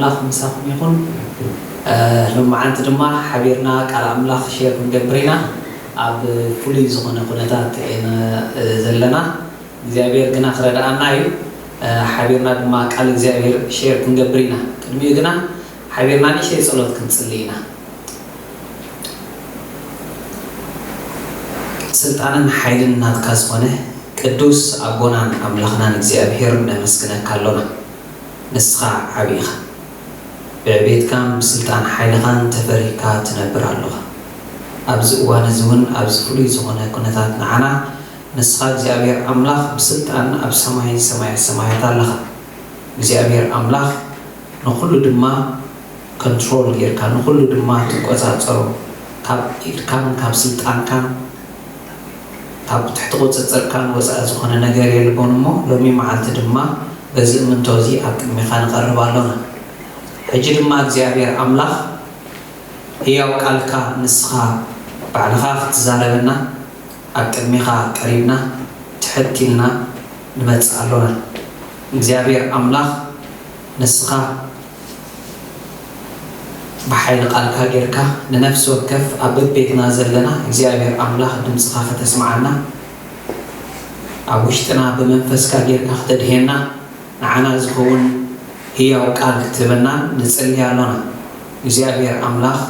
ኣምላኽ ምሳኹም ይኹን። እ፣ ሎማዓንቲ ድማ ሓቢርና ቃል ኣምላኽ ሼር ክንገብር ኢና። ኣብ ፍሉይ ዝኾነ ኩነታት ኢና፣ እ፣ ዘለና። እግዚኣብሔር ግና ክረድኣና እዩ። እ፣ ሓቢርና ድማ ቃል እግዚኣብሔር ሼር ክንገብር ኢና። ቅድሚኡ ግና ሓቢርና ንእሽተይ ጸሎት ክንጽሊ ኢና። ስልጣንን ሓይልን ናትካ ዝኾነ ቅዱስ ኣቦናን ኣምላኽናን እግዚኣብሔር ነመስግነካ ኣሎና። ንስኻ ዓቢ ኢኻ። ብዕቤትካን ብስልጣን ሓይልኻን ተፈሪህካ ትነብር ኣሎኻ። ኣብዚ እዋን እዚ እውን ኣብዚ ፍሉይ ዝኾነ ኩነታት ንዓና ንስኻ እግዚኣብሔር ኣምላኽ ብስልጣን ኣብ ሰማይ ሰማያት ሰማያት ኣለኻ። እግዚኣብሔር ኣምላኽ ንኹሉ ድማ ኮንትሮል ጌርካ፣ ንኹሉ ድማ ትቆጻጸሮ። ካብ ኢድካን ካብ ስልጣንካን ካብ ትሕቲ ቁጽጽርካን ወጻኢ ዝኾነ ነገር የልቦን እሞ፣ ሎሚ መዓልቲ ድማ በዚ እምንቶ እዚ ኣብ ቅድሜኻ ንቐርብ ኣሎና። ሕጂ ድማ እግዚኣብሔር ኣምላኽ ህያው ቃልካ ንስኻ ባዕልኻ ክትዛረበና ኣብ ቅድሜኻ ቀሪብና ትሕት ኢልና ንመጽእ ኣሎና። እግዚኣብሔር ኣምላኽ ንስኻ ብሓይሊ ቃልካ ጌርካ ንነፍሲ ወከፍ ኣብ በቤትና ዘለና እግዚኣብሔር ኣምላኽ ድምጽኻ ከተስምዓና፣ ኣብ ውሽጥና ብመንፈስካ ጌርካ ክተድህየና፣ ንዓና ዝኸውን ህያው ቃል ክትህበና ንጽሊ ኣሎና። እግዚኣብሔር ኣምላኽ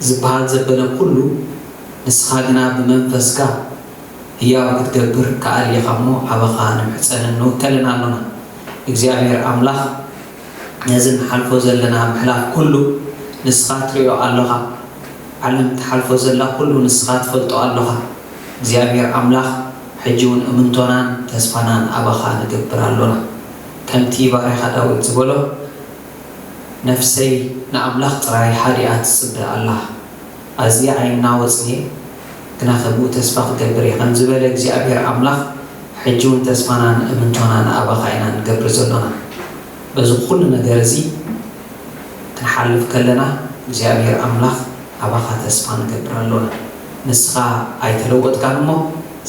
ዝበሃል ዘበለ ኩሉ ንስኻ ግና ብመንፈስካ ህያው ክትገብር ከኣልየኻ እሞ ኣባኻ ንምሕጸንን ንውከልን ኣሎና። እግዚኣብሔር ኣምላኽ ነዚ ንሓልፎ ዘለና ምሕላፍ ኩሉ ንስኻ ትርእዮ ኣሎኻ። ዓለም ትሓልፎ ዘላ ኩሉ ንስኻ ትፈልጦ ኣሎኻ። እግዚኣብሔር ኣምላኽ ሕጂ እውን እምንቶናን ተስፋናን ኣባኻ ንገብር ኣሎና። ከምቲ ባርያኻ ዳዊት ዝበሎ፣ ነፍሰይ ንኣምላኽ ጥራይ ሃዲኣ ትጽበ ኣላ። ኣዝየ ኣይናወጽን እየ፣ ግናኸ ብኡ ተስፋ ክገብር እየ፣ ከም ዝበለ እግዚኣብሔር ኣምላኽ፣ ሕጂ እውን ተስፋናን እምንቶናን ኣባኻ ኢና ንገብር ዘሎና። በዚ ኩሉ ነገር እዚ ክንሓልፍ ከለና፣ እግዚኣብሔር ኣምላኽ፣ ኣባኻ ተስፋ ንገብር ኣሎና። ንስኻ ኣይተለወጥካን እሞ፣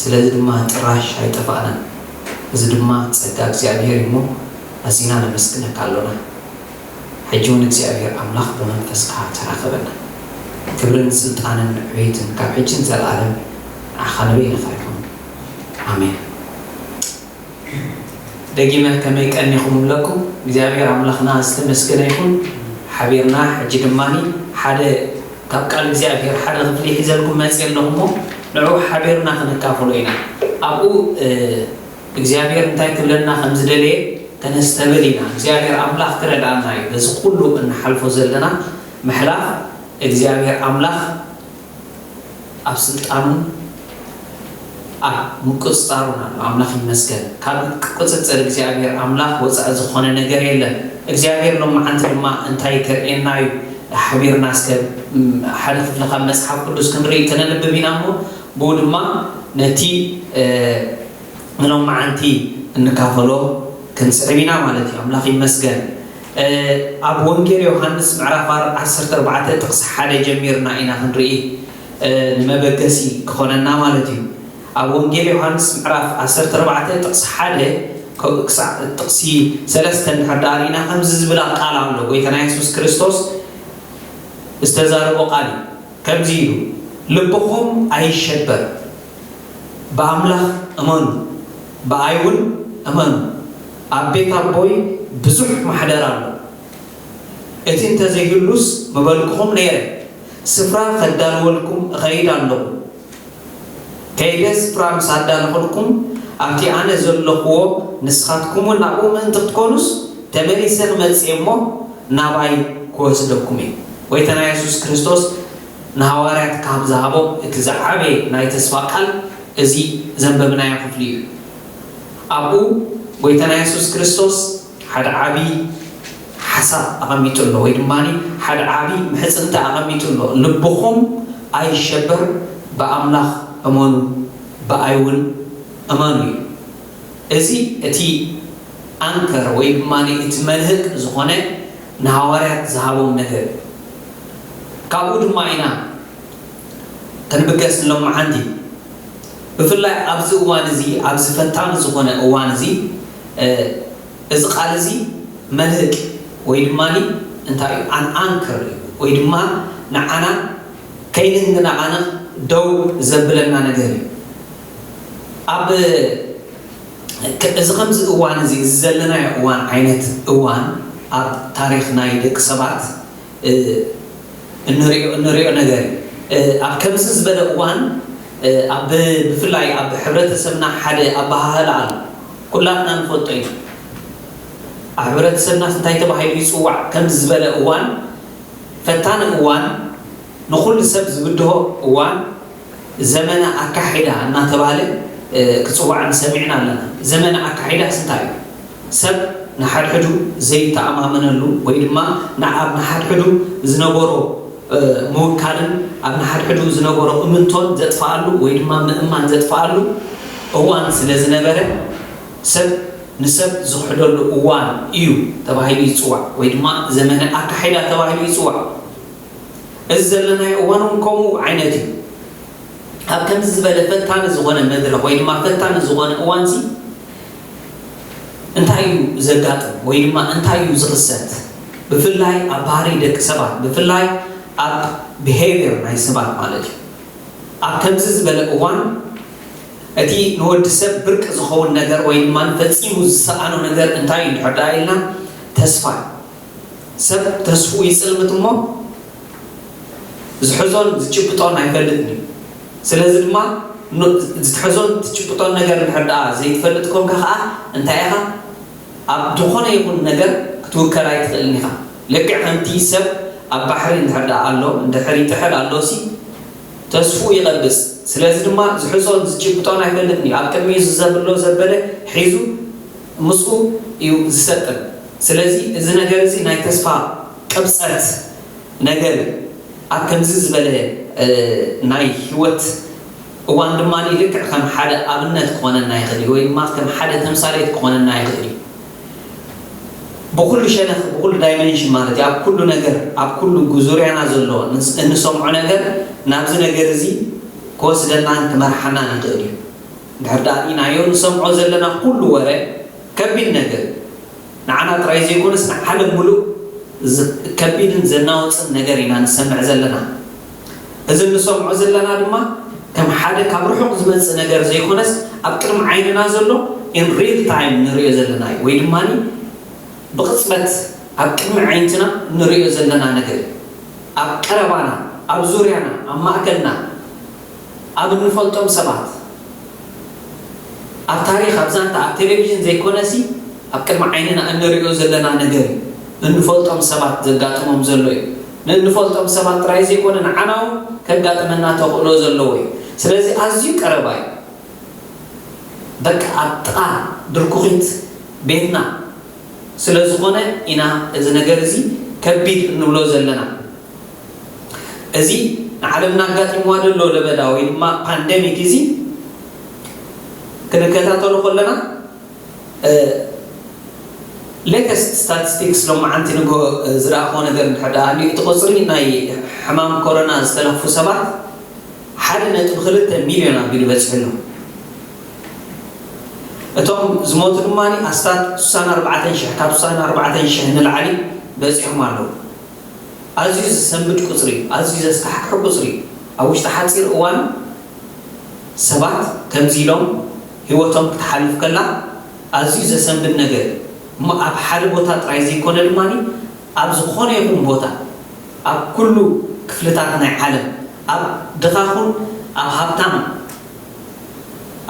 ስለዚ ድማ ጭራሽ ኣይጠፋእናን። እዚ ድማ ጸጋ እግዚኣብሔር እዩ እሞ፣ ኣዚና ነመስግነካ ኣሎና። ሕጂ እውን እግዚኣብሔር ኣምላኽ ብመንፈስካ ተራኸበና። ክብርን ስልጣንን ዕቤትን ካብ ሕጂ ንዘለኣለም ንዓኻ ንበይንኻ ይኹን። ኣሜን። ደጊመ ከመይ ቀኒኹም እብለኩም። እግዚኣብሔር ኣምላኽና ዝተመስገነ ይኹን። ሓቢርና ሕጂ ድማኒ ሓደ ካብ ቃል እግዚኣብሔር ሓደ ክፍሊ ሒዘልኩም መፅእ ኣለኹ እሞ ንዑ ሓቢርና ክንካፈሎ ኢና። ኣብኡ፣ እ፣ እግዚኣብሔር እንታይ ክብለና ከም ዝደለየ ከነስተብል ኢና። እግዚኣብሔር ኣምላኽ ክረድኣና እዩ። በዚ ኩሉ እንሓልፎ ዘለና ምሕላፍ እግዚኣብሔር ኣምላኽ ኣብ ስልጣኑን ኣብ ምቁጽጻሩን ኣሎ። ኣምላኽ ይመስገን። ካብ ቁጽጽር እግዚኣብሔር ኣምላኽ ወጻኢ ዝኾነ ነገር የለን። እግዚኣብሔር ሎማዓንቲ ድማ እንታይ ከርእየና እዩ? ሓቢርና እስከ፣ ም፣ ሓደ ክፍሊ ካብ መጽሓፍ ቅዱስ ክንርኢ፣ ከነንብብ ኢና እሞ፣ ብኡ ድማ ነቲ፣ እ፣ ንሎማዓንቲ እንካፈሎ ክንስዕብ ኢና ማለት እዩ። ኣምላኽ ይመስገን። እ፣ ኣብ ወንጌል ዮሃንስ ምዕራፍ ኣር-፣ ዓሰርተ ኣርባዕተ ጥቕሲ ሓደ ጀሚርና ኢና ክንርኢ፣ እ፣ ንመበገሲ ክኾነና ማለት እዩ። ኣብ ወንጌል ዮሃንስ ምዕራፍ ዓሰርተ ኣርባዕተ ጥቕሲ ሓደ ከ-፣ ክሳዕ ጥቕሲ ሰለስተ እንድሕር ደኣ ርኢና ከምዚ ዝብል ቃል ኣሎ። ጎይታና የሱስ ክርስቶስ ዝተዛረቦ ቃል እዩ። ከምዚ ኢሉ፣ "ልብኹም ኣይሸበር፣ ብኣምላኽ እመኑ፣ ብኣይ እውን እመኑ። ኣብ ቤት ኣቦይ ብዙሕ ማሕደር ኣሎ። እቲ እንተዘይህሉስ ምበልኩኹም ነይረ፣ ስፍራ ከዳልወልኩም እኸይድ ኣለኹ። ከይደ ስፍራ ምስ ኣዳለኹልኩም፣ ኣብቲ ኣነ ዘለኹዎ ንስኻትኩም እውን ናብኡ ምእንቲ ክትኮኑስ፣ ተመሊሰ ክመጽእ እሞ ናባይ ክወስደኩም እየ።" ጎይታና የሱስ ክርስቶስ ንሃዋርያት ካብ ዝሃቦም እቲ ዝዓበየ ናይ ተስፋ ቃል እዚ ዘንበብናዮ ክፍሊ እዩ። ኣብኡ ጎይታና የሱስ ክርስቶስ ሓደ ዓቢ ሓሳብ ኣቐሚጡ ኣሎ፣ ወይ ድማ ሓደ ዓቢ ምሕጽንታ ኣቐሚጡ ኣሎ። "ልብኹም ኣይሸበር፣ ብኣምላኽ እመኑ፣ ብኣይ እውን እመኑ" እዩ። እዚ እቲ ኣንከር ወይ ድማ እቲ መልህቅ ዝኾነ ንሃዋርያት ዝሃቦም ነገር እዩ። ካብኡ ድማ ኢና ክንብገስ ንሎማዓንቲ። ብፍላይ ኣብዚ እዋን እዚ፣ ኣብዚ ፈታኒ ዝኾነ እዋን እዚ፣ እ፣ እዚ ቃል እዚ መልህቅ፣ ወይ ድማ እንታይ እዩ ኣን ኣንከር እዩ ወይ ድማ ንዓና ከይንንናቓነቕ ደው ዘብለና ነገር እዩ። ኣብ እዚ ከምዚ እዋን እዚ እዚ ዘለናዮ እዋን ዓይነት እዋን ኣብ ታሪክ ናይ ደቂ ሰባት እንሪኦ እንሪኦ ነገር እዩ። ኣብ ከምዚ ዝበለ እዋን ኣብ ብፍላይ ኣብ ሕብረተሰብና ሓደ ኣበሃህላ ኣሎ። ኩላትና ንፈልጦ ኢና። ኣብ ሕብረተሰብና እንታይ ተባሂሉ ይፅዋዕ? ከምዚ ዝበለ እዋን ፈታኒ እዋን፣ ንኹሉ ሰብ ዝብድሆ እዋን፣ ዘመነ ኣካሒዳ እናተባህለ ክፅዋዕ ንሰሚዕና ኣለና። ዘመነ ኣካሒዳስ እንታይ እዩ? ሰብ ንሓድሕዱ ዘይተኣማመነሉ ወይ ድማ ንኣብ ንሓድሕዱ ዝነበሮ ምውካልን ኣብ ንሓድሕዱ ዝነበሮ እምንቶን ዘጥፍኣሉ ወይ ድማ ምእማን ዘጥፍኣሉ እዋን ስለ ዝነበረ ሰብ ንሰብ ዝኽሕደሉ እዋን እዩ ተባሂሉ ይፅዋዕ ወይ ድማ ዘመነ ኣካሒዳ ተባሂሉ ይፅዋዕ። እዚ ዘለናዮ እዋን እውን ከምኡ ዓይነት እዩ። ኣብ ከምዚ ዝበለ ፈታኒ ዝኾነ መድረኽ ወይ ድማ ፈታኒ ዝኾነ እዋን ሲ እንታይ እዩ ዘጋጥም ወይ ድማ እንታይ እዩ ዝኽሰት? ብፍላይ ኣብ ባህሪ ደቂ ሰባት፣ ብፍላይ ኣብ ቢሄቪየር ናይ ሰባት ማለት እዩ። ኣብ ከምዚ ዝበለ እዋን እቲ ንወዲ ሰብ ብርቂ ዝኸውን ነገር ወይ ድማ ፈጺሙ ዝሰኣኖ ነገር እንታይ እዩ እንድሕር ደኣ ኢልና ተስፋ እዩ። ሰብ ተስፍኡ ይጽልምት እሞ ዝሕዞን ዝጭብጦን ኣይፈልጥን እዩ። ስለዚ ድማ ን- ዝትሕዞን ትጭብጦን ነገር እንድሕር ደኣ ዘይትፈልጥ ኮንካ ከዓ እንታይ ኢኻ ኣብ ዝኾነ ይኹን ነገር ክትውከል ኣይትኽእልን ኢኻ። ልክዕ ከምቲ ሰብ ኣብ ባሕሪ እንድሕር ደኣ ኣሎ እንድሕር ይጥሕል ኣሎ ሲ ተስፍኡ ይቐብጽ። ስለዚ ድማ ዝሕዞን ዝጭብጦን ኣይፈልጥን እዩ። ኣብ ቅድሚኡ ዝዘብሎ ዘበለ ሒዙ ምስኡ እዩ ዝሰጥም። ስለዚ እዚ ነገር እዚ ናይ ተስፋ ቅብጸት ነገር እዩ። ኣብ ከምዚ ዝበለ ናይ ህይወት እዋን ድማ ልክዕ ከም ሓደ ኣብነት ክኾነና ይኽእል እዩ ወይ ድማ ከም ሓደ ተምሳሌት ክኾነና ይኽእል እዩ። ብኩሉ ሸነኽ ብኩሉ ዳይመንሽን ማለት እዩ ኣብ ኩሉ ነገር ኣብ ኩሉ ዙርያና ዘሎ እንሰምዖ ነገር ናብዚ ነገር እዚ ክወስደናን ክመርሓናን ይኽእል እዩ። እንድሕር ደኣ ርኢናዮ ንሰምዖ ዘለና ኩሉ ወረ ከቢድ ነገር እዩ። ንዓና ጥራይ ዘይኮነስ ንዓለም ሙሉእ ከቢድን ዘናውፅን ነገር ኢና ንሰምዕ ዘለና። እዚ እንሰምዖ ዘለና ድማ ከም ሓደ ካብ ርሑቕ ዝመፅእ ነገር ዘይኮነስ ኣብ ቅድሚ ዓይንና ዘሎ in real time ንሪኦ ዘለና እዩ ወይ ድማ ብቕፅበት ኣብ ቅድሚ ዓይንትና ንሪኦ ዘለና ነገር እዩ። ኣብ ቀረባና፣ ኣብ ዙርያና፣ ኣብ ማእከልና፣ ኣብ እንፈልጦም ሰባት ኣብ ታሪክ ኣብ ዛንታ ኣብ ቴሌቪዥን ዘይኮነሲ ኣብ ቅድሚ ዓይንና እንሪኦ ዘለና ነገር እዩ። እንፈልጦም ሰባት ዘጋጥሞም ዘሎ እዩ። ንእንፈልጦም ሰባት ጥራይ ዘይኮነ ንዓና እውን ከጋጥመና ተኽእሎ ዘለዎ እዩ። ስለዚ ኣዝዩ ቀረባ እዩ። በቃ ኣብ ጥቓ ድርኩኺት ቤትና ስለ ዝኾነ ኢና እዚ ነገር እዚ ከቢድ እንብሎ ዘለና። እዚ ንዓለምና ኣጋጢምዋ ዘሎ ለበዳ ወይ ድማ ፓንደሚክ እዚ ክንከታተሎ ከለና ሌተስት ስታቲስቲክስ ሎማዓንቲ ንግሆ ዝረኣኽዎ ነገር እንድሕር ደኣ ሃልዩ እቲ ቁፅሪ ናይ ሕማም ኮሮና ዝተለኽፉ ሰባት ሓደ ነጥቢ ክልተ ሚልዮን ኣቢሉ በፂሑ ኣሎ። እቶም ዝሞቱ ድማ ኣስታት ስሳን ኣርባዕተን ሽሕ ካብ ስሳን ኣርባዕተን ሽሕ ንላዕሊ በፂሖም ኣለዉ። ኣዝዩ ዘሰንብድ ቁፅሪ እዩ። ኣዝዩ ዘስካሕክሕ ቁፅሪ እዩ። ኣብ ውሽጢ ሓፂር እዋን ሰባት ከምዚ ኢሎም ህይወቶም ክትሓልፍ ከላ ኣዝዩ ዘሰንብድ ነገር እዩ። እሞ ኣብ ሓደ ቦታ ጥራይ ዘይኮነ ድማ ኣብ ዝኾነ ይኹን ቦታ ኣብ ኩሉ ክፍልታት ናይ ዓለም ኣብ ድኻ ኹን ኣብ ሃብታም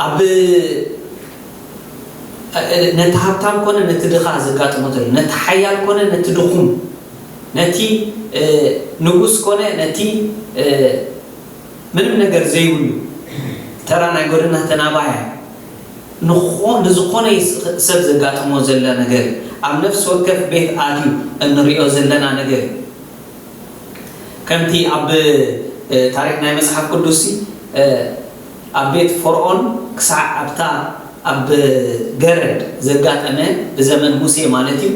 ኣብ ነቲ ሃብታም ኮነ ነቲ ድኻ ዘጋጥሞ ዘሎ ነቲ ሓያል ኮነ ነቲ ድኹም ነቲ ንጉስ ኮነ ነቲ ምንም ነገር ዘይብሉ ተራ ናይ ጎደና ተናባያ ንዝኾነ ሰብ ዘጋጥሞ ዘለ ነገር ኣብ ነፍሲ ወከፍ ቤት ኣትዩ እንሪኦ ዘለና ነገር እዩ። ከምቲ ኣብ ታሪክ ናይ መፅሓፍ ቅዱስ ኣብ ቤት ፈርኦን ክሳዕ ኣብታ ኣብ ገረድ ዘጋጠመ ብዘመን ሙሴ ማለት እዩ።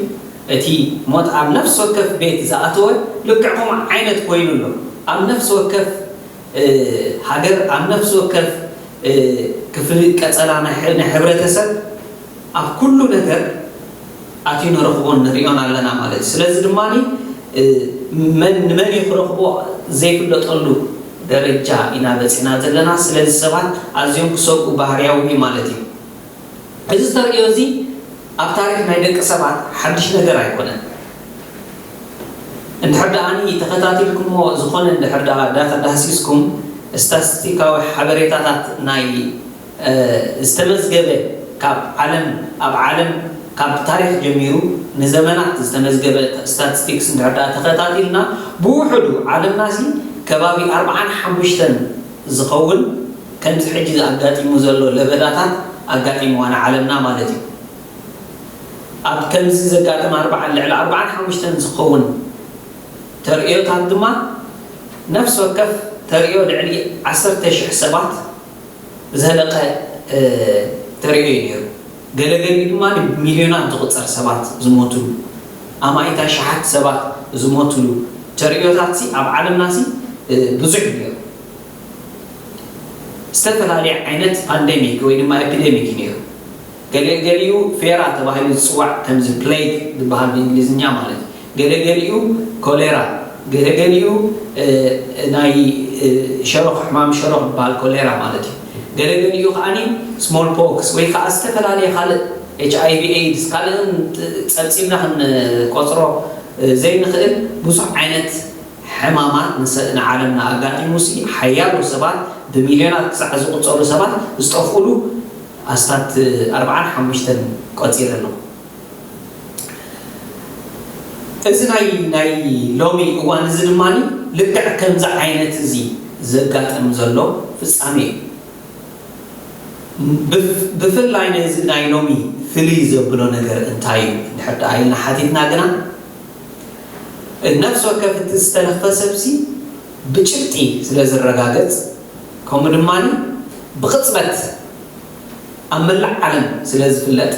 እቲ ሞት ኣብ ነፍሲ ወከፍ ቤት ዝኣተወ ልክዕ ከምኡ ዓይነት ኮይኑ ኣሎ። ኣብ ነፍሲ ወከፍ ሃገር ኣብ ነፍሲ ወከፍ ክፍሊ ቀፀላ ናይ ሕብረተሰብ ኣብ ኩሉ ነገር ኣትዩ ንረኽቦን ንሪኦን ኣለና ማለት እዩ። ስለዚ ድማ መን ንመን እዩ ክረኽቦ ዘይፍለጠሉ ደረጃ ኢና በፂሕና ዘለና። ስለዚ ሰባት ኣዝዮም ክሰግኡ ባህርያዊ እዩ ማለት እዩ። እዚ ተርእዮ እዚ ኣብ ታሪክ ናይ ደቂ ሰባት ሓድሽ ነገር ኣይኮነን። እንድሕር ደኣኒ ተኸታቲልኩሞ ዝኾነ እንድሕር ደኣ ዳታ ዳህሲስኩም ስታቲስቲካዊ ሓበሬታታት ናይ ዝተመዝገበ ካብ ዓለም ኣብ ዓለም ካብ ታሪክ ጀሚሩ ንዘመናት ዝተመዝገበ ስታቲስቲክስ እንድሕር ደኣ ተኸታቲልና ብውሕዱ ዓለምና ሲ ከባቢ ኣርብዓን ሓሙሽተን ዝኸውን ከምዚ ሕጂ ኣጋጢሙ ዘሎ ለበዳታት ኣጋጢምዋ ንዓለምና ማለት እዩ። ኣብ ከምዚ ዘጋጠመ ኣርባዓን ልዕሊ ኣርባዓን ሓሙሽተን ዝኸውን ተርእዮታት ድማ ነፍሲ ወከፍ ተርእዮ ልዕሊ ዓሰርተ ሽሕ ሰባት ዘህለቐ ተርእዮ እዩ ነይሩ። ገለገሊኡ ድማ ብሚልዮናት ዝቑፀር ሰባት ዝሞትሉ፣ ኣማኢት ኣሽሓት ሰባት ዝሞትሉ ተርእዮታት ሲ ኣብ ዓለምና ሲ ብዙሕ እዩ ነይሩ። ዝተፈላለየ ዓይነት ፓንደሚክ ወይ ድማ ኤፒደሚክ እዩ ነይሩ። ገሊኡ ገሊኡ ፌራ ተባሂሉ ዝፅዋዕ ከምዚ ፕሌግ ዝበሃል ብእንግሊዝኛ ማለት እዩ። ገለገሊኡ ኮሌራ፣ ገለገሊኡ ናይ ሸሮኽ ሕማም ሸሮኽ ዝበሃል ኮሌራ ማለት እዩ። ገለገሊኡ ከዓኒ ስሞል ፖክስ ወይ ከዓ ዝተፈላለየ ካልእ ኤች ኣይ ቪ ኤድስ ካልእን ፀብፂብና ክንቆፅሮ ዘይንኽእል ብዙሕ ዓይነት ሕማማት ንዓለምና ኣጋጢሙ ሲ ሓያሎ ሰባት ብሚልዮናት ክሳዕ ዝቁፀሩ ሰባት ዝጠፍኡሉ ኣስታት ኣርባዓን ሓሙሽተን ቆፂረ ኣለኹ። እዚ ናይ ናይ ሎሚ እዋን እዚ ድማ ልክዕ ከምዚ ዓይነት እዚ ዘጋጥም ዘሎ ፍፃሜ እዩ። ብፍላይ ነዚ ናይ ሎሚ ፍልይ ዘብሎ ነገር እንታይ እዩ እንድሕር ደኣ ኢልና ሓቲትና ግና ነፍሲ ወከፍ እቲ ዝተለኽፈ ሰብሲ ብጭብጢ ስለ ዝረጋገፅ ከምኡ ድማ ብቕፅበት ኣብ መላእ ዓለም ስለ ዝፍለጥ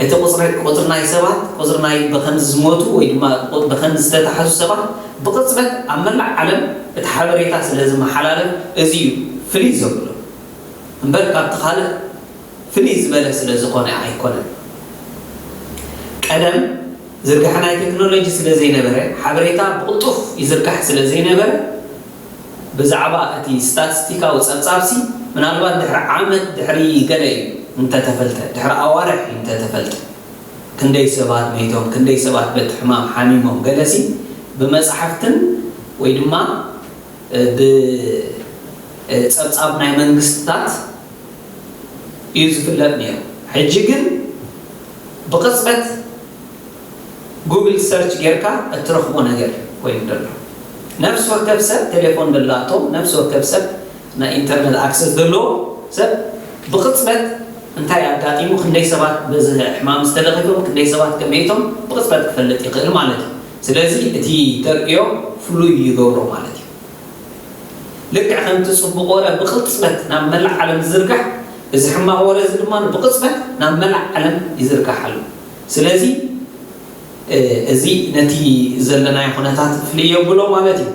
እቲ ቁፅሪ ቁፅሪ ናይ ሰባት ቁፅሪ ናይ ብኸምዚ ዝሞቱ ወይ ድማ ብኸምዚ ዝተታሕዙ ሰባት ብቕፅበት ኣብ መላእ ዓለም እቲ ሓበሬታ ስለ ዝመሓላለፍ እዚ እዩ ፍልይ ዘብሎ እምበር ካብቲ ካልእ ፍልይ ዝበለ ስለ ዝኾነ ኣይኮነን። ቀደም ዝርጋሐ ናይ ቴክኖሎጂ ስለ ዘይነበረ ሓበሬታ ብቕልጡፍ ይዝርጋሕ ስለ ዘይነበረ ብዛዕባ እቲ ስታቲስቲካዊ ጸብጻብሲ ምናልባት ድሕሪ ዓመት ድሕሪ ገለ እዩ እንተተፈልጠ ድሕሪ ኣዋርሕ እዩ እንተተፈልጠ ክንደይ ሰባት መይቶም ክንደይ ሰባት በቲ ሕማም ሓሚሞም ገለሲ ብመጻሕፍትን ወይ ድማ ብጸብጻብ ናይ መንግስትታት እዩ ዝፍለጥ ነይሩ። ሕጂ ግን ብቕጽበት ጉግል ሰርች ጌርካ እትረኽቦ ነገር ኮይኑ ዘሎ። ነፍሲ ወከፍ ሰብ ቴሌፎን ደላቶ፣ ነፍሲ ወከፍ ሰብ ናይ ኢንተርነት ኣክሰስ ዘለዎ ሰብ ብቕጽበት እንታይ ኣጋጢሙ፣ ክንደይ ሰባት በዚ ሕማም ዝተለኺፎም፣ ክንደይ ሰባት ከመይቶም ብቕጽበት ክፈልጥ ይኽእል ማለት እዩ። ስለዚ እቲ ተርእዮ ፍሉይ ይገብሮ ማለት እዩ። ልክዕ ከምቲ ጽቡቕ ወረ ብቕጽበት ናብ መላእ ዓለም ዝዝርጋሕ፣ እዚ ሕማቕ ወረ እዚ ድማ ብቕጽበት ናብ መላእ ዓለም ይዝርጋሕ ኣሎ። ስለዚ እዚ ነቲ ዘለናዮ ኩነታት ፍልይ የብሎ ማለት እዩ።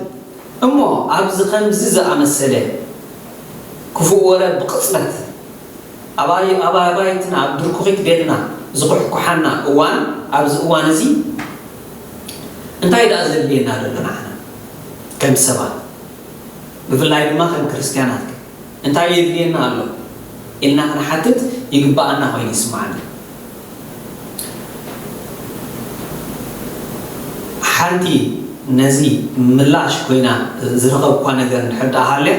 እሞ ኣብዚ ከምዚ ዝኣመሰለ ክፉእ ወረ ብቕጽበት ኣብ ኣባይትና ኣብ ድርኩኺት ቤትና ዝኩሕኩሓና እዋን ኣብዚ እዋን እዚ እንታይ ደኣ ዘድልየና ዘሎ ንዓና ከም ሰባት ብፍላይ ድማ ከም ክርስትያናት እንታይ የድልየና ኣሎ ኢልና ክንሓትት ይግባኣና ኮይኑ ይስምዓኒ። ሓንቲ ነዚ ምላሽ ኮይና ዝረኸብኳ ነገር እንድሕር ደኣ ሃልያ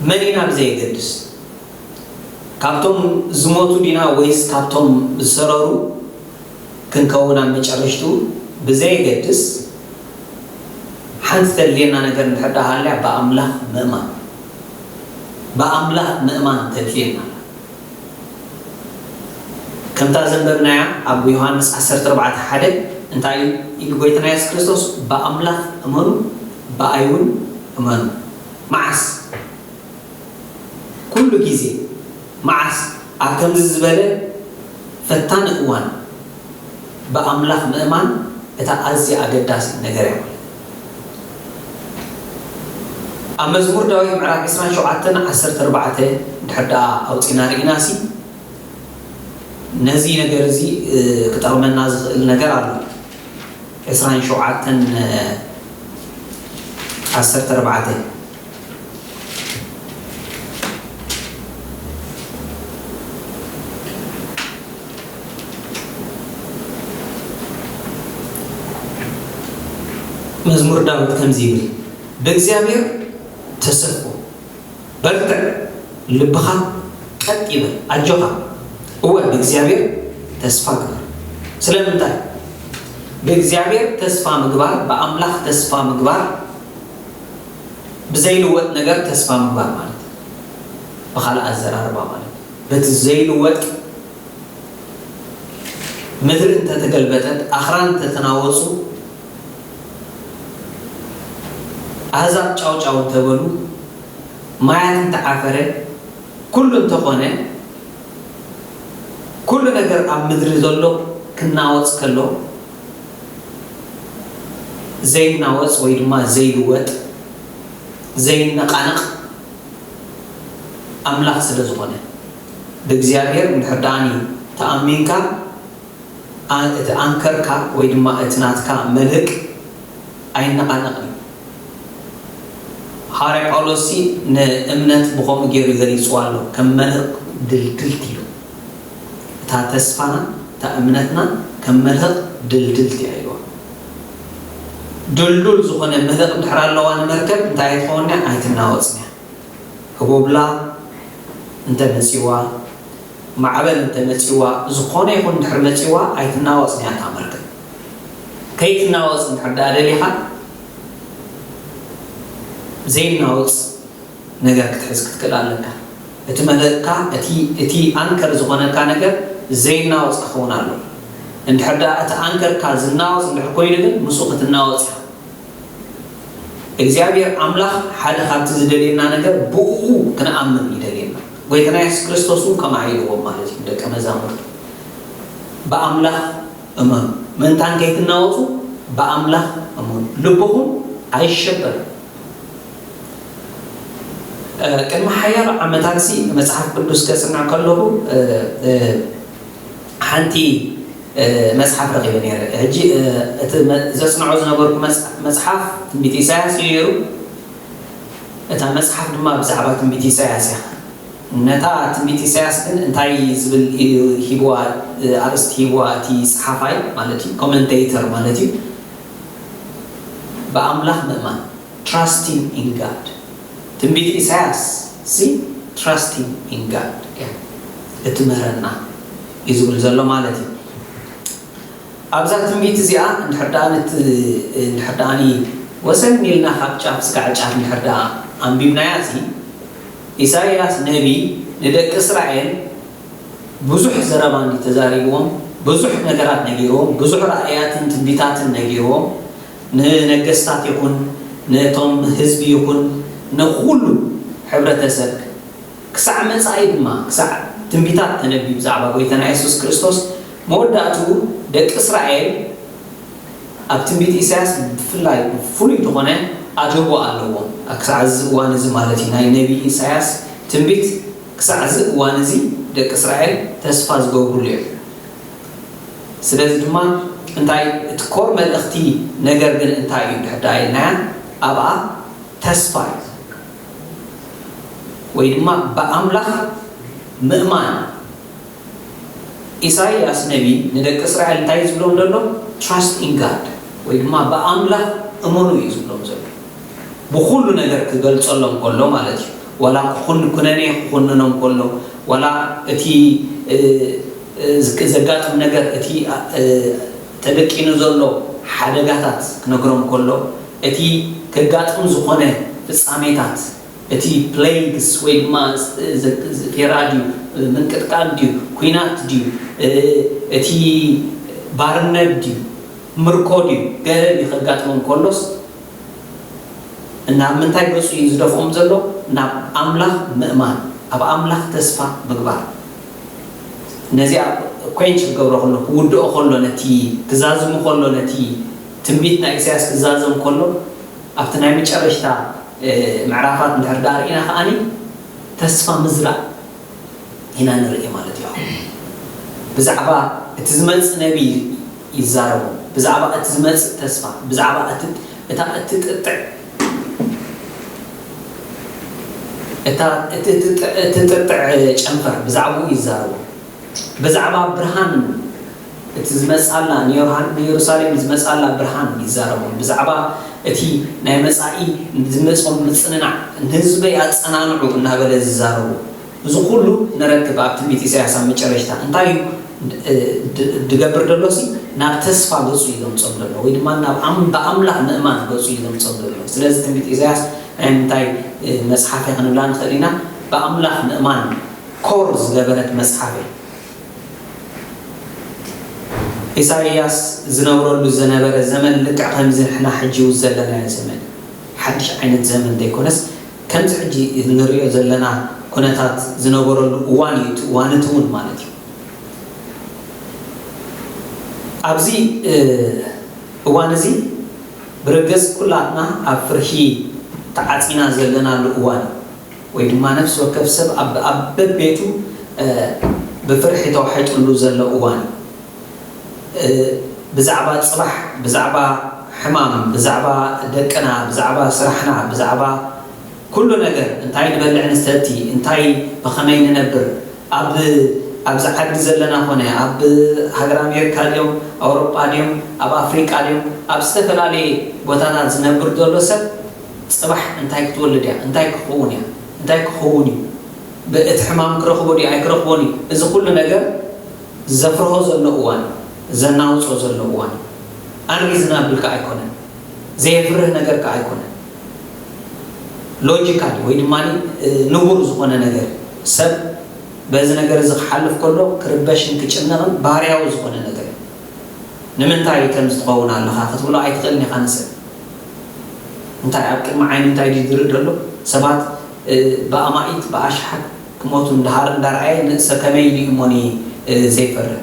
መን ኢና ብዘየገድስ ካብቶም ዝሞቱ ዲና ወይስ ካብቶም ዝሰረሩ ክንከውን ኣብ መጨረሽትኡ ብዘየገድስ ሓንቲ ተድልየና ነገር እንድሕር ደኣ ሃልያ ብኣምላኽ ምእማን ብኣምላኽ ምእማን ተድልየና ከምታ ዘንበብናያ ኣብ ዮሃንስ ዓሰርተ ኣርባዕተ ሓደ እንታይ ኢሉ ጎይታና የሱስ ክርስቶስ ብኣምላኽ እመኑ ብኣይ እውን እመኑ መዓስ ኩሉ ግዜ መዓስ ኣብ ከምዚ ዝበለ ፈታኒ እዋን ብኣምላኽ ምእማን እታ ኣዝያ ኣገዳሲት ነገር እያ። ኣብ መዝሙር ዳዊት ምዕራፍ ዕስራን ሸውዓተን ዓሰርተ ኣርባዕተ ድሕር ደኣ ኣውፂና ርኢናሲ ነዚ ነገር እዚ ክጠቕመና ዝኽእል ነገር ኣሎ። ዕስራን ሸውዓተን ዓሰርተ ኣርባዕተ። መዝሙር ዳዊት ከምዚ ይብል፣ ብእግዚኣብሔር ተሰፎ፣ በርትዕ፣ ልብኻ ቀጥ ይበል፣ ኣጆኻ፣ እወ፣ ብእግዚኣብሔር ተስፋ ግበር። ስለምንታይ? ብእግዚኣብሔር ተስፋ ምግባር፣ ብኣምላኽ ተስፋ ምግባር፣ ብዘይልወጥ ነገር ተስፋ ምግባር ማለት እዩ። ብኻልእ ኣዘራርባ ማለት እዩ። በቲ ዘይልወጥ ምድሪ እንተተገልበጠት፣ ኣኽራን እንተተናወጹ፣ ኣህዛብ ጫው ጫው እንተበሉ፣ ማያት እንተዓፈረ፣ ኩሉ እንተኾነ፣ ኩሉ ነገር ኣብ ምድሪ ዘሎ ክናወጽ ከሎ፣ ዘይናወጽ ወይ ድማ ዘይልወጥ፣ ዘይነቓነቕ ኣምላኽ ስለ ዝኾነ፣ ብእግዚኣብሔር እንድሕር ደኣኒ ተኣሚንካ፣ ኣ-፣ እቲ ኣንከርካ ወይ ድማ እቲ ናትካ መልህቕ ኣይነቓነቕን እዩ። ሃዋርያ ጳውሎስሲ ንእምነት ብኸምኡ ገይሩ ገሊጽዋ ኣሎ፣ ከም መልህቕ ድልድልቲ ኢሉ። እታ ተስፋና፣ እታ እምነትና ከም መልህቕ ድልድልቲ እያ ኢልዋ። ድልዱል ዝኾነ መልህቕ እንድሕር ኣለዋ ንመርከብ፣ እንታይ ኣይትኸውን እያ? ኣይትናወጽን እያ። ህቦብላ እንተ መጺዋ፣ ማዕበል እንተ መጺዋ፣ ዝኾነ ይኹን እንድሕር መጺዋ፣ ኣይትናወጽን እያ እታ መርከብ። ከይትናወጽ እንድሕር ደኣ ደሊኻ፣ ዘይናወጽ ነገር ክትሕዝ ክትክእል ኣለካ። እቲ መልህቕካ፣ እቲ፣ እቲ ኣንከር ዝኾነካ ነገር ዘይናወጽ ክኸውን ኣለዎ። እንድሕር ደኣ እቲ ኣንከርካ ዝናወጽ እንድሕር ኮይኑ ግን፣ ምስኡ ክትናወጽ ኢኻ። እግዚኣብሔር ኣምላኽ ሓደ ካብቲ ዝደልየና ነገር ብእኡ ክንኣምን ይደልየና። ጎይታና የሱስ ክርስቶስ እውን ከምኣ ኢልዎም ማለት እዩ፣ ደቀ መዛሙርቱ። ብኣምላኽ እመኑ። ምእንታን ከይትናወጹ ብኣምላኽ እመኑ። ልብኹም ኣይሸበር። እ፣ ቅድሚ ሓያሎ ዓመታትሲ መጽሓፍ ቅዱስ ከጽንዕ ከለኹ፣ እ፣ እ፣ ሓንቲ፣ እ፣ መጽሓፍ ረኺበ ነይረ። ሕጂ፣ እ፣ እቲ መ-፣ ዘጽንዖ ዝነበርኩ መጽ-፣ መጽሓፍ ትንቢት ኢሳያስ እዩ ነይሩ። እታ መጽሓፍ ድማ ብዛዕባ ትንቢት ኢሳያስ እያ። ነታ ትንቢት ኢሳያስ ግን እንታይ ዝብል እዩ ሂብዋ፣ እ፣ ኣርእስቲ ሂብዋ እቲ ጸሓፋይ ማለት እዩ፣ ኮመንቴተር ማለት እዩ። ብኣምላኽ ምእማን፣ trusting in God። ትንቢት ኢሳያስ ሲ trusting in God እያ እትምህረና እዩ ዝብል ዘሎ ማለት እዩ። ኣብዛ ትንቢት እዚኣ እንድሕር ደኣ ነት-፣ እንድሕር ደኣኒ ወሰን ኢልና ካብ ጫፍ እስካዕ ጫፍ እንድሕር ደኣ ኣንቢብናያ፣ እዚ ኢሳይያስ ነቢ ንደቂ እስራኤል ብዙሕ ዘረባ እንዲ ተዛሪብዎም፣ ብዙሕ ነገራት ነጊርዎም፣ ብዙሕ ራእያትን ትንቢታትን ነጊርዎም፣ ንነገስታት ይኹን፣ ነቶም ህዝቢ ይኹን፣ ንኹሉ ሕብረተሰብ፣ ክሳዕ መጻኢ ድማ፣ ክሳዕ ትንቢታት ተነቢዩ ብዛዕባ ጎይታና የሱስ ክርስቶስ፣ መወዳእትኡ ደቂ እስራኤል ኣብ ትንቢት ኢሳያስ ብፍላይ ፍሉይ ዝኾነ ኣድህቦ ኣለዎም። ክሳዕ እዚ እዋን እዚ ማለት እዩ፣ ናይ ነቢ ኢሳያስ ትንቢት ክሳዕ እዚ እዋን እዚ ደቂ እስራኤል ተስፋ ዝገብሩሉ እዮም። ስለዚ ድማ እንታይ እቲ ኮር መልእኽቲ ነገር ግን እንታይ እዩ እንድሕር ደኣ ኢልናያ፣ ኣብኣ ተስፋ እዩ። ወይ ድማ ብኣምላኽ ምእማን። ኢሳይያስ ነቢ ንደቂ እስራኤል እንታይ እዩ ዝብሎም ዘሎ? Trust in God፣ ወይ ድማ ብኣምላኽ እመኑ እዩ ዝብሎም ዘሎ። ብኹሉ ነገር ክገልጸሎም ከሎ ማለት እዩ። ዋላ ክኹን-፣ ኩነኔ ክኹንኖም ከሎ፣ ዋላ እቲ፣ እ፣ እ፣ ዝግ-፣ ዘጋጥም ነገር፣ እቲ፣ እ፣ ተደቂኑ ዘሎ ሓደጋታት ክነግሮም ከሎ፣ እቲ ከጋጥም ዝኾነ ፍጻሜታት፣ እቲ ፕሌግስ ወይ ድማ ዝ-፣ ዝ-፣ ዝ-፣ ፌራ ድዩ፣ ምንቅጥቃጥ ድዩ፣ ኲናት ድዩ፣ እ፣ እቲ ባርነት ድዩ፣ ምርኮ ድዩ፣ ገለ ድዩ ከጋጥሞም ከሎስ፣ ናብ ምንታይ ገጹ እዩ ዝደፍኦም ዘሎ? ናብ ኣምላኽ ምእማን፣ ኣብ ኣምላኽ ተስፋ ምግባር። ነዚኣ ኳንች ክገብሮ ከሎ፣ ክውድኦ ከሎ፣ ነቲ ክዛዝሙ ከሎ፣ ነቲ ትንቢት ናይ ኢሳያስ ክዛዘም ከሎ፣ ኣብቲ ናይ መጨረሽታ፣ እ፣ ምዕራፋት እንድሕር ደኣ ርኢና ከኣኒ፣ ተስፋ ምዝራእ ኢና ንርኢ ማለት እዩ። ብዛዕባ እቲ ዝመጽእ ነቢይ ይዛረቡ። ብዛዕባ እቲ ዝመጽእ ተስፋ፣ ብዛዕባ እቲ፣ እታ እትጥጥዕ፣ እታ እቲ እትጥ-፣ እትጥጥዕ ጨንፈር፣ ብዛዕባኡ ይዛረቡ። ብዛዕባ ብርሃን እቲ ዝመጻላ፣ ንዮርሃን-፣ ንየሩሳሌም ዝመጻላ ብርሃን ይዛረቡ። ብዛዕባ እቲ ናይ መጻኢ ዝመጾም ምጽንናዕ፣ ንህዝበይ ኣጸናንዑ እናበለ ዝዛረቡ። እዚ ኩሉ ንረክብ ኣብ ትንቢት ኢሳያስ ኣብ መጨረሽታ። እንታይ እዩ ድ-፣ ድ-፣ ድገብር ደሎሲ? ናብ ተስፋ ገጹ እዩ ዘምጾም ዘሎ፣ ወይ ድማ ናብ ኣም-፣ ብኣምላኽ ምእማን ገጹ እዩ ዘምጾም ዘሎ። ስለዚ ትንቢት ኢሳያስ ናይ ምንታይ፣ እ፣ መጽሓፍ እያ ክንብላ ንኽእል ኢና? ብኣምላኽ ምእማን ኮር ዝገበረት መጽሓፍ እያ። ኢሳይያስ ዝነብረሉ ዝነበረ ዘመን ልክዕ ከምዚ ንሕና ሕጂ ዘለናዮ ዘመን እዩ። ሓድሽ ዓይነት ዘመን ዘይኮነስ፣ ከምዚ ሕጂ እንሪኦ ዘለና ኩነታት ዝነበረሉ እዋን እዩ፣ እቲ እዋን እቲ እውን ማለት እዩ። ኣብዚ፣ እ፣ እዋን እዚ ብርግጽ ኩላትና ኣብ ፍርሂ ተዓጺና ዘለናሉ እዋን እዩ። ወይ ድማ ነፍሲ ወከፍ ሰብ ኣብ፣ ኣብ በቤቱ፣ እ፣ ብፍርሒ ተዋሒጡሉ ዘሎ እዋን እዩ። እ፣ ብዛዕባ ጽባሕ፣ ብዛዕባ ሕማም፣ ብዛዕባ ደቅና፣ ብዛዕባ ስራሕና፣ ብዛዕባ ኩሉ ነገር፣ እንታይ ንበልዕ ንሰቲ፣ እንታይ ብኸመይ ንነብር፣ ኣብ፣ ኣብዚ ዓዲ ዘለና ኾነ ኣብ ሃገር ኣሜሪካ ድዮም፣ ኣውሮጳ ድዮም፣ ኣብ ኣፍሪቃ ድዮም፣ ኣብ ዝተፈላለየ ቦታታት ዝነብር ዘሎ ሰብ ጽባሕ እንታይ ክትወልድ እያ፣ እንታይ ክኸውን እያ፣ እንታይ ክኸውን እዩ፣ ብ-፣ እቲ ሕማም ክረኽቦ ድዩ ኣይክረኽቦን እዩ፣ እዚ ኩሉ ነገር ዘፍርሆ ዘሎ እዋን እዩ፣ ዘናውጾ ዘሎ እዋን እዩ። ኣንሪዝናብል ከኣ ኣይኮነን፣ ዘየፍርህ ነገር ከኣ ኣይኮነን። ሎጂካል ወይ ድማ፣ እ፣ ንቡር ዝኾነ ነገር፣ ሰብ በዚ ነገር እዚ ክሓልፍ ከሎ ክርበሽን ክጭነቕን ባህርያዊ ዝኾነ ነገር እዩ። ንምንታይ ከምዚ ትኸውን ኣለኻ ክትብሎ ኣይትኽእልን ኢኻ ንሰብ። እንታይ ኣብ ቅድሚ ዓይኒ እንታይ ድዩ ዝርኢ ዘሎ? ሰባት፣ እ፣ ብኣማኢት ብኣሽሓት ክሞቱ እንዳሃር እንዳረኣየ ንሰብ ከመይ ኢሉ እዩ እሞኒ፣ እ፣ ዘይፈርህ?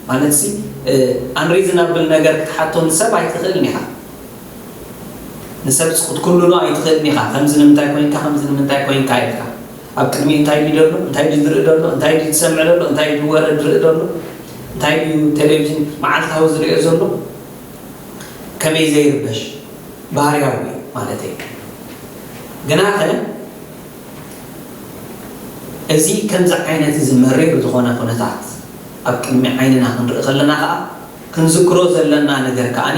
ማለት ሲ፣ እ፣ ኣንሪዝናብል ነገር ክትሓቶ ንሰብ ኣይትኽእልን ኢኻ። ንሰብ ክትኩልሎ ኣይትኽእልን ኢኻ። ከምዚ ንምንታይ ኮይንካ፣ ከምዚ ንምንታይ ኮይንካ ኢልካ። ኣብ ቅድሚ እንታይ ድዩ ዘሎ? እንታይ ድዩ ዝርኢ ዘሎ? እንታይ ድዩ ዝሰምዕ ዘሎ? እንታይ ድዩ ወረ ዝርኢ ዘሎ? እንታይ ድዩ ቴሌቪዥን መዓልታዊ ዝርእዮ ዘሎ? ከመይ ዘይርበሽ ባህርያዊ እዩ ማለተይ። ግናኸ እዚ ከምዚ ዓይነት እዚ መሪር ዝኾነ ኩነታት ኣብ ቅድሚ ዓይንና ክንርኢ ከለና ከኣ ክንዝክሮ ዘለና ነገር ከኣኒ፣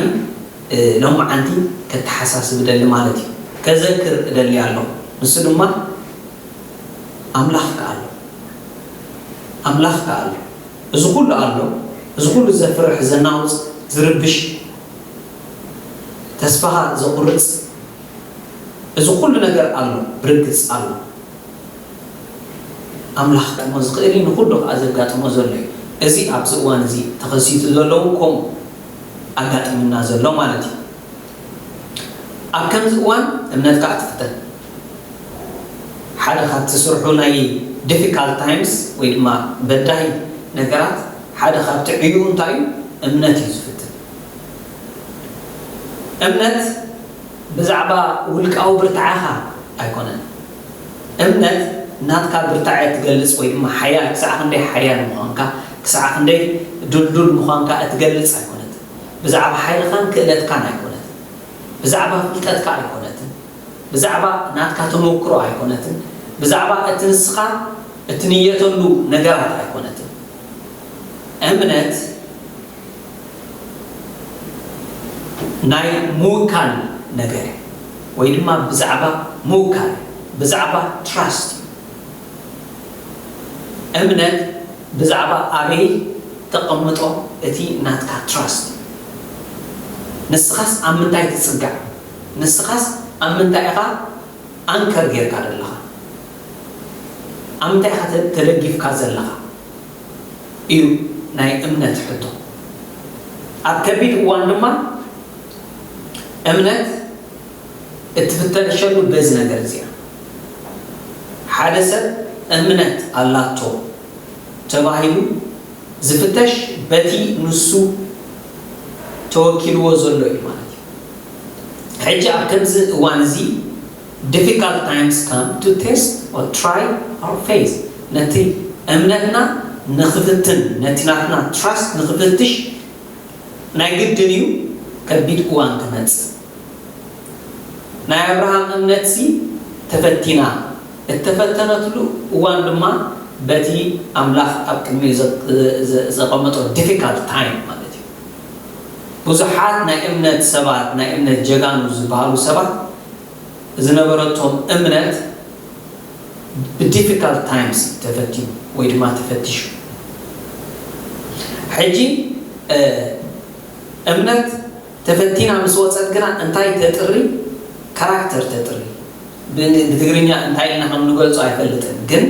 እ፣ ሎማዓንቲ ከተሓሳስብ እደሊ ማለት እዩ። ከዘክር እደሊ ኣለኹ። ንሱ ድማ ኣምላኽ ከኣ ኣሎ። ኣምላኽ ከኣ ኣሎ። እዚ ኩሉ ኣሎ። እዚ ኩሉ ዘፍርሕ፣ ዘናውጽ፣ ዝርብሽ፣ ተስፋኻ ዘቑርጽ፣ እዚ ኩሉ ነገር ኣሎ፣ ብርግጽ ኣሎ። ኣምላኽ ክጠቕሞ ዝኽእል እዩ፣ ንኹሉ ከኣ ዘጋጥሞ ዘሎ እዩ። እዚ ኣብዚ እዋን እዚ ተኸሲቱ ዘሎ እውን ከምኡ ኣጋጢሙና ዘሎ ማለት እዩ። ኣብ ከምዚ እዋን እምነት ከኣ ትፍተን። ሓደ ካብቲ ስርሑ ናይ ዲፊካልት ታይምስ ወይ ድማ በዳሂ ነገራት ሓደ ካብቲ ዕዩ እንታይ እዩ? እምነት እዩ ዝፍትን። እምነት ብዛዕባ ውልቃዊ ብርታዐኻ ኣይኮነን። እምነት ናትካ ብርታዐ ትገልጽ ወይ ድማ ሓያል፣ ክሳዕ ክንደይ ሓያል ምዃንካ፣ ክሳዕ ክንደይ ድልዱል ምዃንካ እትገልጽ ኣይኮነትን። ብዛዕባ ሓይልኻን ክእለትካን ኣይኮነትን። ብዛዕባ ፍልጠትካ ኣይኮነትን። ብዛዕባ ናትካ ተመክሮ ኣይኮነትን። ብዛዕባ እቲ ንስኻ እትንየተሉ ነገራት ኣይኮነትን። እምነት ናይ ምውካል ነገር ወይ ድማ ብዛዕባ ምውካል፣ ብዛዕባ ትራስት እዩ። እምነት ብዛዕባ ኣበይ ተቐምጦ እቲ ናትካ ትራስት። ንስኻስ ኣብ ምንታይ ትጽጋዕ? ንስኻስ ኣብ ምንታይ ኢኻ ኣንከር ጌርካ ዘለኻ? ኣብ ምንታይ ኢኻ ተ-፣ ተደጊፍካ ዘለኻ? እዩ ናይ እምነት ሕቶ። ኣብ ከቢድ እዋን ድማ እምነት እትፍተሸሉ በዚ ነገር እዚኣ። ሓደ ሰብ እምነት ኣላቶ ተባሂሉ ዝፍተሽ በቲ ንሱ ተወኪልዎ ዘሎ እዩ ማለት እዩ። ሕጂ ኣብ ከምዚ እዋን እዚ difficult times come to test or try our faith። ነቲ እምነትና ንክፍትን ነቲ ናትና trust ንክፍትሽ ናይ ግድን እዩ ከቢድ እዋን ክመጽእ። ናይ ኣብርሃም እምነትሲ ተፈቲና፣ እተፈተነትሉ እዋን ድማ በቲ ኣምላኽ ኣብ ቅድሚኡ ዘ- ዘ- ዘቐመጦ difficult time ማለት እዩ። ብዙሓት ናይ እምነት ሰባት፣ ናይ እምነት ጀጋኑ ዝበሃሉ ሰባት ዝነበረቶም እምነት ብ difficult times ተፈቲኑ ወይ ድማ ተፈቲሹ። ሕጂ እምነት ተፈቲና ምስ ወፀት ግና እንታይ ተጥሪ? ካራክተር ተጥሪ። ብትግርኛ እንታይ ኢልና ከም ንገልፆ ኣይፈልጥን፣ ግን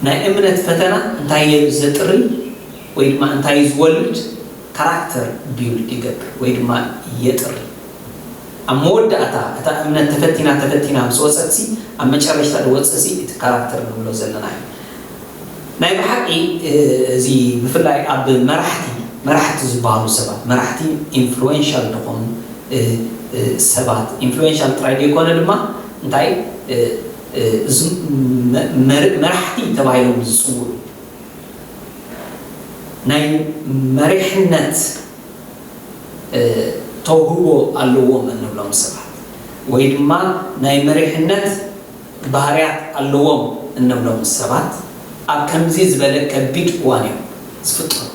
ናይ እምነት ፈተና እንታይ ዘጥሪ ወይ ድማ እንታይ ዝወልድ? ካራክተር build ይገብር ወይ ድማ የጥሪ። ኣብ መወዳእታ እታ እምነት ተፈቲና ተፈቲና ምስ ወፀትሲ ኣብ መጨረሽታ ዝወፅእሲ እቲ ካራክተር ንብሎ ዘለና እዩ። ናይ ብሓቂ እዚ ብፍላይ ኣብ መራሕቲ መራሕቲ ዝበሃሉ ሰባት፣ መራሕቲ ኢንፍሉዌንሻል ዝኾኑ ሰባት፣ ኢንፍሉዌንሻል ጥራይ ዘይኮነ ድማ እንታይ መራሕቲ ተባሂሎም ዝፅውዑ ናይ መሪሕነት ተውህቦ ኣለዎም እንብሎም ሰባት ወይ ድማ ናይ መሪሕነት ባህርያት ኣለዎም እንብሎም ሰባት ኣብ ከምዚ ዝበለ ከቢድ እዋን እዮም ዝፍጠሩ።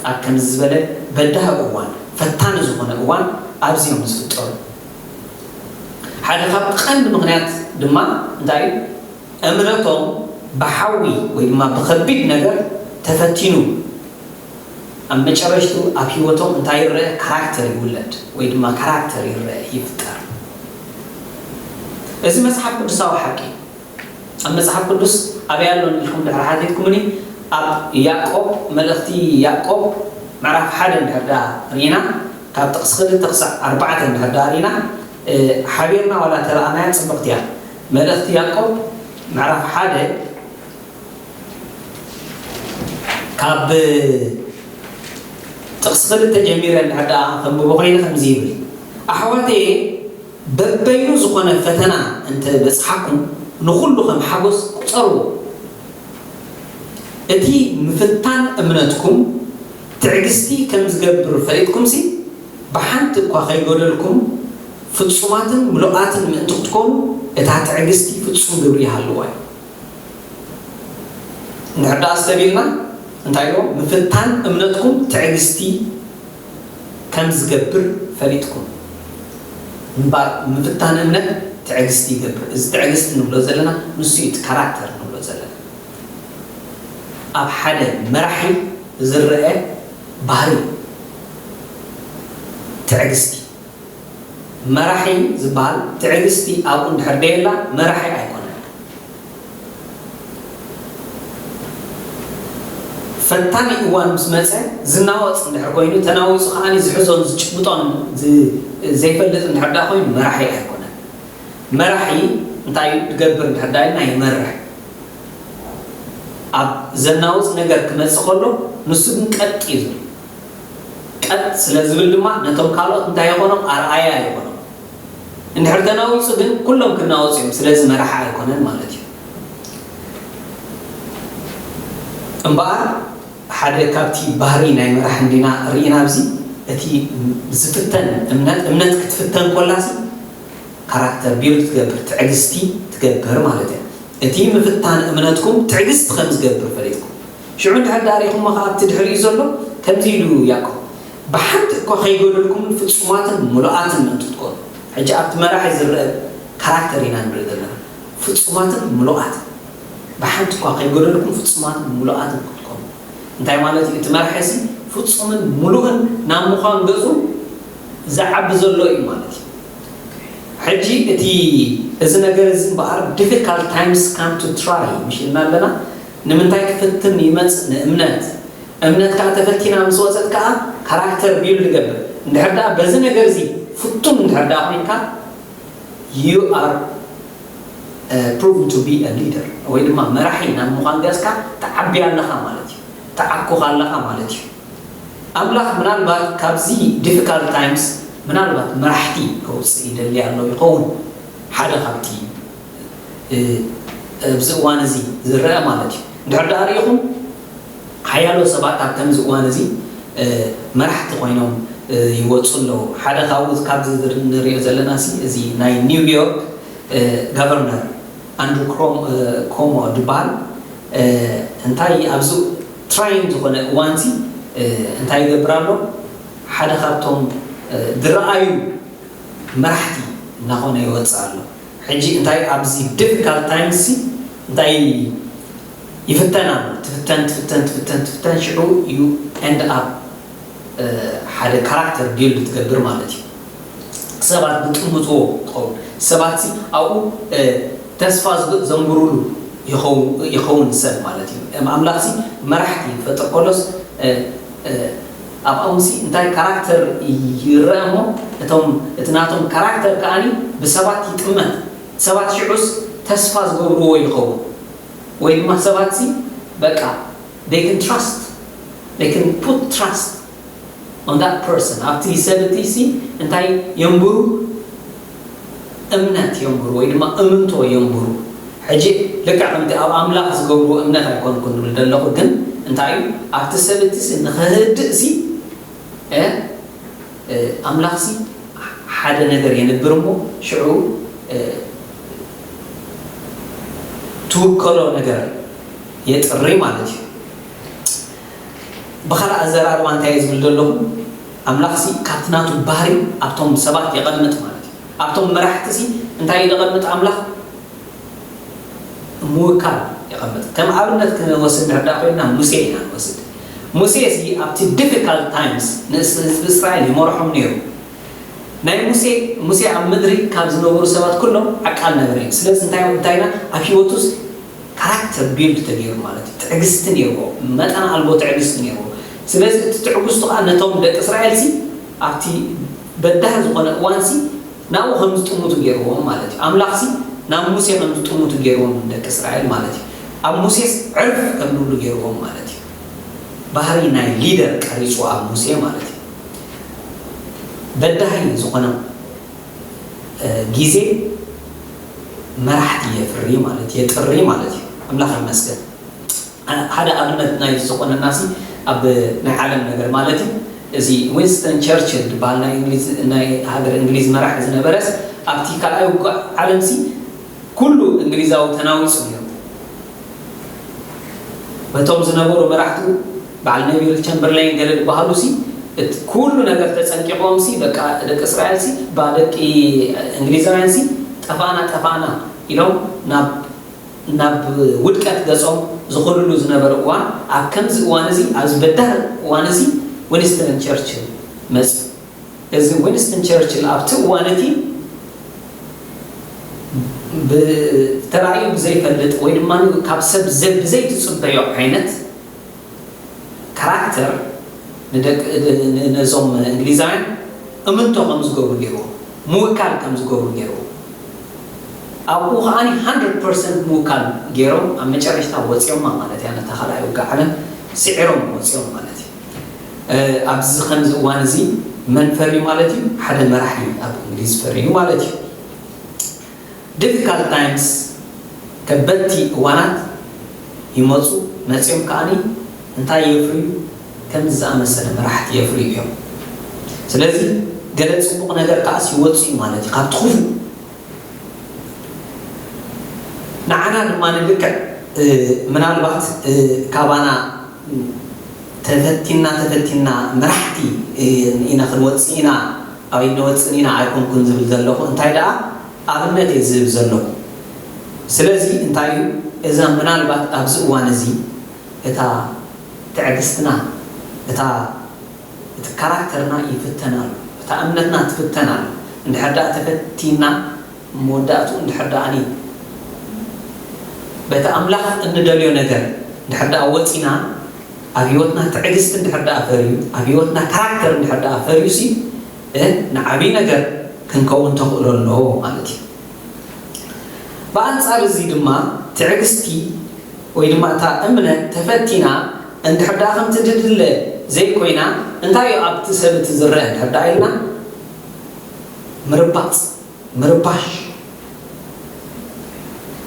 ኣብ ከምዚ ዝበለ በዳሂ እዋን፣ ፈታኒ ዝኾነ እዋን ኣብዚ እዮም ዝፍጠሩ። ሓደ ካብ ቀንዲ ምኽንያት ድማ እንታይ እዩ? እምነቶም ብሓዊ ወይ ድማ ብኸቢድ ነገር ተፈቲኑ ኣብ መጨረሽቱ ኣብ ህይወቶም እንታይ ይረአ? ካራክተር ይውለድ ወይ ድማ ካራክተር ይረአ ይፍጠር። እዚ መጽሓፍ ቅዱሳዊ ሓቂ እዩ። ኣብ መጽሓፍ ቅዱስ ኣበይ ኣሎ ኢልኩም ድሕሪ ሓቲትኩምኒ፣ ኣብ ያዕቆብ፣ መልእኽቲ ያዕቆብ ምዕራፍ ሓደ እንድሕር ደኣ ርኢና፣ ካብ ጥቕሲ ክልተ ክሳዕ ኣርባዕተ እንድሕር ደኣ ርኢና፣ ሓቢርና ዋላ ተረኣናያ ጽብቕቲ እያ። መልእኽቲ ያዕቆብ ምዕራፍ ሓደ ካብ ጥቕሲ ክልተ ጀሚረ እንድሕር ደኣ ከንብቦ ኮይነ ከምዚ ይብል፣ ኣሕዋተየ፣ በበይኑ ዝኾነ ፈተና እንተ በጽሓኩም ንኹሉ ከም ሓጎስ ቁጸርዎ። እቲ ምፍታን እምነትኩም ትዕግስቲ ከም ዝገብር ፈሊጥኩምሲ፣ ብሓንቲ እኳ ከይጎደልኩም ፍጹማትን ምሉኣትን ምእንቲ ክትኮኑ፣ እታ ትዕግስቲ ፍጹም ግብሪ ይሃልዋ እዩ። እንድሕር ደኣ ኣስተብሂልና እንታይ ኢልዎ? ምፍታን እምነትኩም ትዕግስቲ ከም ዝገብር ፈሊጥኩም። እምበኣር ምፍታን እምነት ትዕግስቲ ይገብር። እዚ ትዕግስቲ ንብሎ ዘለና ንሱ እዩ፣ እቲ ካራክተር ንብሎ ዘለና። ኣብ ሓደ መራሒ ዝረአ ባህሪ ትዕግስቲ። መራሒ ዝበሃል ትዕግስቲ ኣብኡ እንድሕር ደየላ መራሒ ኣይኮነን። ፈታኒ እዋን ምስ መጸ ዝናወጽ እንድሕር ኮይኑ፣ ተናዊጹ ከኣ ዝሕዞን ዝጭብጦን ዝ- ዘይፈልጥ እንድሕር ደኣ ኮይኑ መራሒ ኣይኮነን። መራሒ እንታይ ዝገብር እንድሕር ደኣ ኢልና ይመርሕ። ኣብ ዘናውጽ ነገር ክመጽእ ከሎ ንሱ ግን ቀጥ እዩ ዝብል። ቀጥ ስለ ዝብል ድማ ነቶም ካልኦት እንታይ ይኾኖም? ኣርኣያ ይኾኖም። እንድሕር ተናዊጹ ግን ኩሎም ክናወጹ እዮም። ስለዚ መራሒ ኣይኮነን ማለት እዩ። እምበኣር ሓደ ካብቲ ባህሪ ናይ መራሒ እንዲና ርኢና ኣብዚ እቲ ዝፍተን እምነት እምነት ክትፍተን ኮላሲ ካራክተር ቢልድ ትገብር ትዕግስቲ ትገብር ማለት እዩ። እቲ ምፍታን እምነትኩም ትዕግስቲ ከም ዝገብር ፈሊጥኩም ሽዑ እንድሕር ዳሪኹሞ ከዓ ኣብቲ ድሕሪኡ ዘሎ ከምዚ ኢሉ ያዕቆብ ብሓንቲ እኳ ከይጎደልኩምን ፍጹማትን ምሉኣትን ምእንቲ ክትኮኑ። ሕጂ ኣብቲ መራሒ ዝረአ ካራክተር ኢና ንርኢ ዘለና። ፍጹማትን ምሉኣትን ብሓንቲ እኳ ከይጎደልኩም ፍጹማትን ምሉኣትን ክትኮኑ እንታይ ማለት እዩ? እቲ መራሒ እዚ ፍጹምን ምሉእን ናብ ምዃን ገጹ ዝዓቢ ዘሎ እዩ ማለት እዩ። ሕጂ እቲ እዚ ነገር እዚ እምበኣር difficult times come to try ምሽ ኢልና ኣለና። ንምንታይ ክፍትን ይመጽእ? ንእምነት። እምነት ከዓ ተፈቲና ምስ ወፀት ከዓ ካራክተር ቢልድ ይገብር። እንድሕር ደኣ በዚ ነገር እዚ ፍቱን እንድሕር ደኣ ኮይንካ you are proven to be a leader ወይ ድማ መራሒ ናብ ምዃን ገፅካ ትዓቢ ኣለኻ ማለት እዩ። ትዓኩኽ ኣለኻ ማለት እዩ። ኣምላኽ ምናልባት ካብዚ difficult times ምናልባት መራሕቲ ከውፅእ ይደሊ ኣሎ ይኸውን። ሓደ ካብቲ ኣብዚ እዋን እዚ ዝረአ ማለት እዩ። እንድሕር ደኣ ርኢኹም ሓያሎ ሰባት ኣብ ከምዚ እዋን እዚ መራሕቲ ኮይኖም ይወፁ ኣለዉ። ሓደ ካብኡ ካብዚ ንሪኦ ዘለና እዚ ናይ ኒውዮርክ ጋቨርነር ኣንድሩ ኮሞ ዝበሃል እንታይ ኣብዚ ትራይን ዝኾነ እዋን እዚ እንታይ ይገብር ኣሎ? ሓደ ካብቶም ዝረኣዩ መራሕቲ እናኾነ ይወፅእ ኣሎ። ሕጂ እንታይ ኣብዚ ዲፊካልት ታይምስ እንታይ ይፍተን ኣሎ? ትፍተን ትፍተን ትፍተን ትፍተን ሽዑ you end up ሓደ ካራክተር ቢልድ ትገብር ማለት እዩ። ሰባት ዝጥምትዎ ትኸውን። ሰባት ኣብኡ ተስፋ ዘንብሩሉ ይኸውን ሰብ ማለት እዩ። ኣምላኽ መራሕቲ ይፈጥር ከሎስ ኣብ ኣምሲ እንታይ ካራክተር ይረአ እሞ እቶም እቲ ናቶም ካራክተር ከዓኒ ብሰባት ይጥመት። ሰባት ሽዑስ ተስፋ ዝገብርዎ ይኸውን ወይ ድማ ሰባት በቃ they can trust they can put trust on that person ኣብቲ ሰብ እቲ ሲ እንታይ የንብሩ እምነት የንብሩ ወይ ድማ እምንቶ የንብሩ። ሕጂ ልክዕ ከምቲ ኣብ ኣምላኽ ዝገብርዎ እምነት ኣይኮንኩን ዝብል ዘለኹ ግን እንታይ እዩ ኣብቲ ሰብ እቲ ንክህድእ ሲ ኣምላኽሲ ሓደ ነገር የንብር እሞ ሽዑ ትውከሎ ነገር የጥሪ ማለት እዩ። ብካልእ ኣዘራርባ እንታይ እየ ዝብል ዘለኹ ኣምላኽሲ ካብቲ ናቱ ባህሪ ኣብቶም ሰባት የቐምጥ ማለት እዩ። ኣብቶም መራሕትሲ እንታይ እዩ ዘቐምጥ ኣምላኽ ምውካል የቐምጥ። ከም ኣብነት ክንወስድ ንርዳእ ኮይና ሙሴ ኢና ንወስድ። ሙሴ እዚ ኣብቲ ዲፊካልት ታይምስ ንህዝቢ እስራኤል ይመርሖም ነይሩ። ናይ ሙሴ ሙሴ ኣብ ምድሪ ካብ ዝነበሩ ሰባት ኩሎም ዓቃል ነበረ እዩ። ስለዚ እንታይ እንታይና ኣብ ህይወቱስ ካራክተር ቢልድ ተገይሩ ማለት እዩ። ትዕግስቲ ነይርዎ፣ መጠን ኣልቦ ትዕግስቲ ነይርዎ። ስለዚ እቲ ትዕግስቱ ከዓ ነቶም ደቂ እስራኤል ሲ ኣብቲ በዳህ ዝኾነ እዋን ሲ ናብኡ ከም ዝጥምቱ ገይርዎም ማለት እዩ። ኣምላኽሲ ናብ ሙሴ ከም ዝጥምቱ ገይርዎም ንደቂ እስራኤል ማለት እዩ። ኣብ ሙሴስ ዕርፍ ከም ዝብሉ ገይርዎም ማለት እዩ። ባህሪ ናይ ሊደር ቀሪፁ ኣብ ሙሴ ማለት እዩ። በዳሂ ዝኾነ ግዜ መራሕቲ የፍሪ ማለት የጥሪ ማለት እዩ። ኣምላኽ ይመስገን። ሓደ ኣብነት ናይ ዝኾነና ሲ ኣብ ናይ ዓለም ነገር ማለት እዩ። እዚ ዊንስተን ቸርችል ዝበሃል ናይ እንግሊዝ ናይ ሃገር እንግሊዝ መራሒ ዝነበረስ ኣብቲ ካልኣይ ውግእ ዓለም ሲ ኩሉ እንግሊዛዊ ተናዊፁ ነይሩ። በቶም ዝነበሩ መራሕቱ በዓል ነቪል ቸምበርላይን ገለ ዝበሃሉ ሲ እቲ ኩሉ ነገር ተፀንቂቖም ሲ በቃ ደቂ እስራኤል ሲ ባ ደቂ እንግሊዛውያን ሲ ጠፋና ጠፋና ኢሎም ናብ ናብ ውድቀት ገጾም ዝኸድሉ ዝነበረ እዋን ኣብ ከምዚ እዋን እዚ ኣብዚ በዳህ እዋን እዚ ዊንስተን ቸርችል መጽ እዚ ዊንስተን ቸርችል ኣብቲ እዋን እቲ ተራእዩ ብዘይፈልጥ ወይ ድማ ካብ ሰብ ብዘይትፅበዮ ዓይነት ካራክተር ነዞም እንግሊዛውያን እምንቶ ከም ዝገብሩ ገይርዎ ምውካል ከም ዝገብሩ ገይርዎ ኣብኡ ከዓኒ ሃንድረድ ፐርሰንት ምውካል ገይሮም ኣብ መጨረሽታ ወፂኦማ ማለት እያ ነታ ካልኣይ ውግእ ዓለም ስዒሮም ወፂኦም ማለት እዩ ኣብዚ ከምዚ እዋን እዚ መን ፈርዩ ማለት እዩ ሓደ መራሒ ኣብ እንግሊዝ ፈርዩ ማለት እዩ ዲፊካልት ታይምስ ከበድቲ እዋናት ይመፁ መፅኦም ከዓኒ እንታይ የፍርዩ ከምዚ ዝኣመሰለ መራሕቲ የፍርዩ እዮም ስለዚ ገለ ፅቡቕ ነገር ከዓስ ይወፁ እዩ ማለት እዩ ካብቲ ክፉእ ንዓና ድማ ንልክዕ ምናልባት ካባና ተፈቲና ተፈቲና መራሕቲ ኢና ክንወፅእ ኢና ኣበይ ንወፅን ኢና ኣይኮንኩን ዝብል ዘለኹ እንታይ ደኣ ኣብነት እየ ዝህብ ዘለኹ ስለዚ እንታይ እዩ እዛ ምናልባት ኣብዚ እዋን እዚ እታ ትዕግስትና እታ እቲ ካራክተርና ይፍተን ኣሎ እታ እምነትና ትፍተን ኣሎ እንድሕር ደኣ ተፈቲና መወዳእትኡ እንድሕር ደኣ በቲ ኣምላኽ እንደልዮ ነገር እንድሕር ደኣ ወፂና ኣብ ህይወትና ትዕግስቲ እንድሕር ደኣ ፈርዩ ኣብ ህይወትና ካራክተር እንድሕር ደኣ ፈርዩ ሲ ንዓብዪ ነገር ክንከውን ተኽእሎ ኣለዎ ማለት እዩ ብኣንፃር እዚ ድማ ትዕግስቲ ወይ ድማ እታ እምነት ተፈቲና እንድሕር ደኣ ከምቲ ድድለ ዘይኮይና እንታይ እዩ ኣብቲ ሰብ እቲ ዝረአ እንድሕር ደኣ ኢልና ምርባፅ ምርባሽ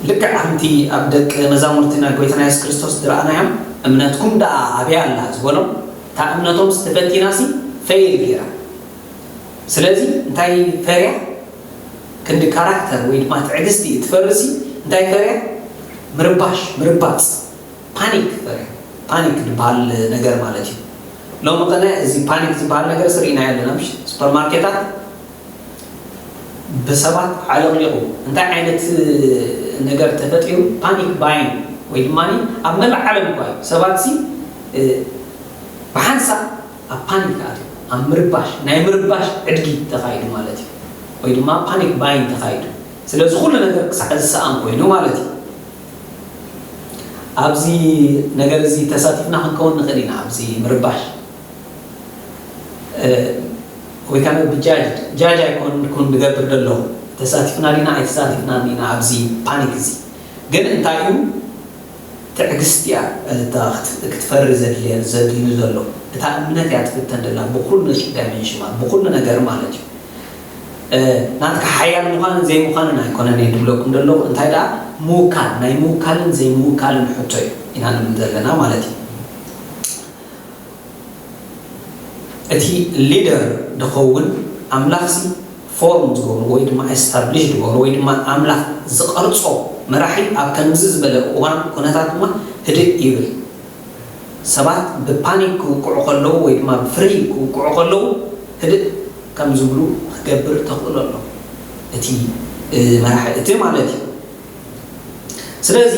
ልክዕ ከምቲ ኣብ ደቂ መዛሙርቲ ናይ ጎይታና የሱስ ክርስቶስ ዝረኣናዮም፣ "እምነትኩም ደኣ ኣበይ ኣላ?" ዝበሎም፣ እታ እምነቶምስ ተፈቲናሲ ፈይል ገይራ። ስለዚ እንታይ ፈርያ? ክንዲ ካራክተር ወይ ድማ ትዕግስቲ እትፈርሲ እንታይ ፈርያ? ምርባሽ፣ ምርባጽ፣ ፓኒክ ፈርያ። ፓኒክ ዝበሃል ነገር ማለት እዩ። ሎሚ ቀነ እዚ ፓኒክ ዝበሃል ነገር ስርኢና ኣለና፣ ምሽ ሱፐርማርኬታት ብሰባት ዓለቕሊቑ። እንታይ ዓይነት ነገር ተፈጢሩ? ፓኒክ ባይንግ ወይ ድማ ኣብ መላእ ዓለም እኳ እዩ። ሰባት ሲ ብሓንሳብ ኣብ ፓኒክ ኣትዮም፣ ኣብ ምርባሽ፣ ናይ ምርባሽ ዕድጊ ተኻይዱ ማለት እዩ። ወይ ድማ ፓኒክ ባይንግ ተኻይዱ። ስለዚ ኩሉ ነገር ክሳዕ ዝሰኣን ኮይኑ ማለት እዩ። ኣብዚ ነገር እዚ ተሳቲፍና ክንከውን ንኽእል ኢና። ኣብዚ ምርባሽ ወይ ከዓ ብጃጅ ጃጅ ኣይኮንኩን ዝገብር ዘለኹ፣ ተሳቲፍና ዲና ኣይተሳቲፍናን ኢና ኣብዚ ፓኒክ እዚ። ግን እንታይ እዩ ትዕግስቲ እያ እታ ክትፈሪ ዘድልየ ዘድሊ ዘሎ። እታ እምነት እያ ትፍተን ዘላ ብኩሉ ዳይሜንሽናት ብኩሉ ነገር ማለት እዩ። ናትካ ሓያል ምዃንን ዘይምዃንን ኣይኮነን እየ ዝብለኩም ዘለኹ፣ እንታይ ደኣ ምውካል ናይ ምውካልን ዘይምውካልን ሕቶ እዩ ኢና ንብል ዘለና ማለት እዩ። እቲ ሊደር ዝኸውን ኣምላኽሲ ፎርም ዝገብሮ ወይ ድማ ኤስታብሊሽ ዝገብሮ ወይ ድማ ኣምላኽ ዝቐርጾ መራሒ ኣብ ከምዚ ዝበለ እዋን ኩነታት ድማ ህድእ ይብል። ሰባት ብፓኒክ ክውቅዑ ከለዉ ወይ ድማ ብፍርሂ ክውቅዑ ከለዉ ህድእ ከም ዝብሉ ክገብር ተኽእሎ ኣሎ እቲ መራሒ እቲ ማለት እዩ። ስለዚ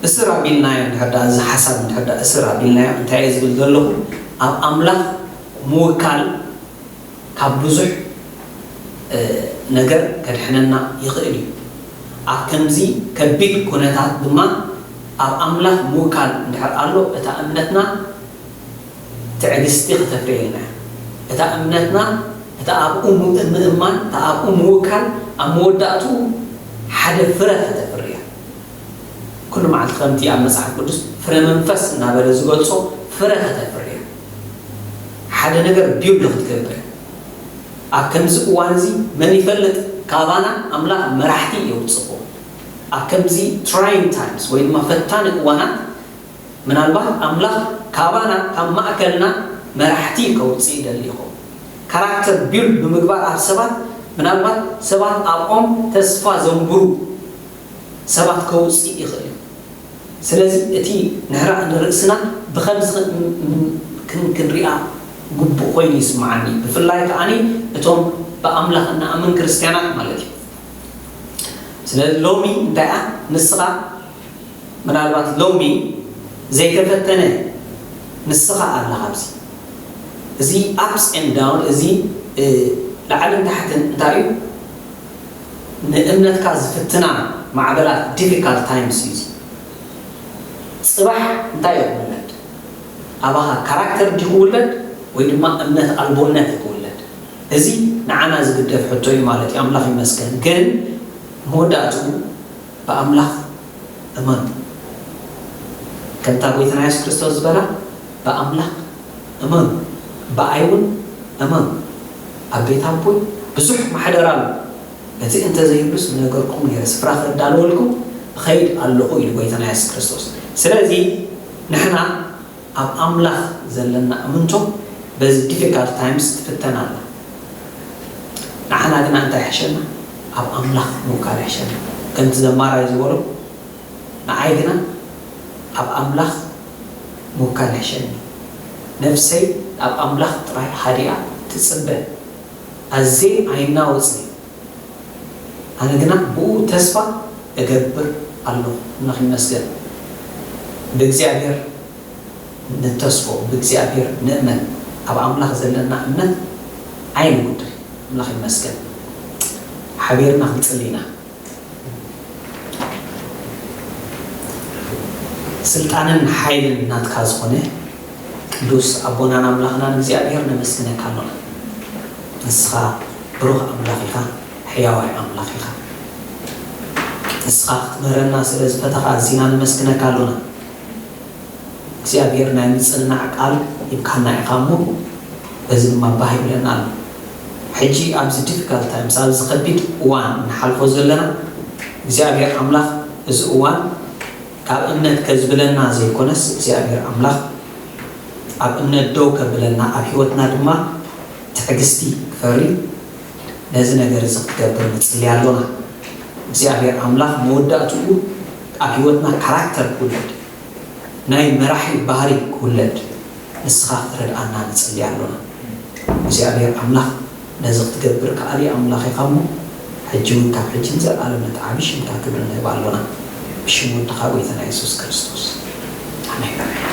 እስር ኣቢልናዮ እንድሕር ደኣ እዚ ሓሳብ እንድሕር ደኣ እስር ኣቢልናዮ እንታይ እየ ዝብል ዘለኹ? ኣብ ኣምላኽ ምውካል ካብ ብዙሕ ነገር ከድሕነና ይኽእል እዩ። ኣብ ከምዚ ከቢድ ኩነታት ድማ ኣብ ኣምላኽ ምውካል እንድሕር ኣሎ እታ እምነትና ትዕግስቲ ከተፍርየልና እያ። እታ እምነትና እታ ኣብኡ ምእማን እታ ኣብኡ ምውካል ኣብ መወዳእትኡ ሓደ ፍረ ከተፍርያ ኩሉ መዓልቲ ከምቲ ኣብ መጽሓፍ ቅዱስ ፍረ መንፈስ እናበለ ዝገልጾ ፍረ ከተፍርያ ሓደ ነገር ቢውልድ ክትገብር ኣብ ከምዚ እዋን እዚ መን ይፈልጥ ካባና ኣምላኽ መራሕቲ የውፅኹ ኣብ ከምዚ ትራይን ታይምስ ወይ ድማ ፈታኒ እዋናት ምናልባት ኣምላኽ ካባና ካብ ማእከልና መራሕቲ ከውፅእ ይደሊ ይኸውን ካራክተር ቢውልድ ብምግባር ኣብ ሰባት ምናልባት ሰባት ኣብኦም ተስፋ ዘንብሩ ሰባት ከውፅእ ይኽእል እዩ ስለዚ እቲ ንሕራእ ንርእስና ብኸምዚ ክንሪኣ ግቡእ ኮይኑ ይስምዓኒ ብፍላይ ከዓኒ እቶም ብኣምላኽ እንኣምን ክርስትያናት ማለት እዩ ስለዚ ሎሚ እንታይ ንስኻ ምናልባት ሎሚ ዘይተፈተነ ንስኻ ኣለኻ ኣብዚ እዚ ups and down እዚ ላዕልን ታሕትን እንታይ እዩ ንእምነትካ ዝፍትና ማዕበላት difficult times እዩ እዚ ፅባሕ እንታይ እዩ ክውለድ ኣባኻ ካራክተር ድዩ ክውለድ ወይ ድማ እምነት ኣልቦነት እዩ ክውለድ እዚ ንዓና ዝግደፍ ሕቶ እዩ ማለት እዩ ኣምላኽ ይመስገን ግን መወዳእትኡ ብኣምላኽ እመኑ። ከምታ ጎይታና የሱስ ክርስቶስ ዝበላ ብኣምላኽ እመኑ፣ ብኣይ እውን እመኑ። ኣብ ቤት ኣቦይ ብዙሕ ማሕደር ኣሎ። እቲ እንተዘይህሉስ ምነገርኩም ነይረ፣ ስፍራ ከዳልወልኩም እኸይድ ኣለኹ ኢሉ ጎይታና የሱስ ክርስቶስ። ስለዚ ንሕና ኣብ ኣምላኽ ዘለና እምንቶ በዚ difficult times ትፍተን ኣላ። ንዓና ግና እንታይ ይሕሸና? ኣብ ኣምላኽ ምውካል ይሕሸና። ከምቲ ዘማራይ ዝበሎ ንዓይ ግና ኣብ ኣምላኽ ምውካል ይሕሸኒ። ነፍሰይ ኣብ ኣምላኽ ጥራይ ሃዲኣ ትጽበ፣ ኣዝየ ኣይናወጽን እየ። ኣነ ግና ብኡ ተስፋ እገብር ኣለኹ። ኣምላኽ ይመስገን። ብእግዚኣብሔር ንተስፎ፣ ብእግዚኣብሔር ንእመን። ኣብ ኣምላኽ ዘለና እምነት ኣይንጉድል። ኣምላኽ ይመስገን። ሓቢርና ክንጽሊ ኢና። ስልጣንን ሓይልን ናትካ ዝኾነ ቅዱስ ኣቦናን ኣምላኽናን እግዚኣብሔር ነመስግነካ ኣሎና። ንስኻ ብሩኽ ኣምላኽ ኢኻ፣ ሕያዋይ ኣምላኽ ኢኻ። ንስኻ ክትምህረና ስለ ዝፈተኻ ኣዚና ነመስግነካ ኣሎና። እግዚኣብሔር ናይ ምጽንናዕ ቃል ሂብካና ኢኻ እሞ በዚ ድማ ባህ ይብለና ኣሎ። ሕጂ ኣብዚ difficult times ኣብዚ ከቢድ እዋን ንሓልፎ ዘለና እግዚኣብሔር ኣምላኽ እዚ እዋን ካብ እምነት ከዝብለና ዘይኮነስ እግዚኣብሔር ኣምላኽ ኣብ እምነት ደው ከብለና ኣብ ህይወትና ድማ ትዕግስቲ ክፈሪ ነዚ ነገር እዚ ክትገብር ንጽሊ ኣሎና። እግዚኣብሔር ኣምላኽ መወዳእትኡ ኣብ ህይወትና ካራክተር ክውለድ ናይ መራሒ ባህሪ ክውለድ ንስኻ ክትረድኣና ንጽሊ ኣሎና። እግዚኣብሔር ኣምላኽ ነዚ ክትገብር ከኣሊ ኣምላኽ ኢኻ እሞ ሕጂ እውን ካብ ሕጂ ንዘለኣለም ነቲ ዓብዪ ሽምካ ክብሪ ንህብ ኣሎና። ብሽም ወድኻ ጎይታና የሱስ ክርስቶስ ኣሜን።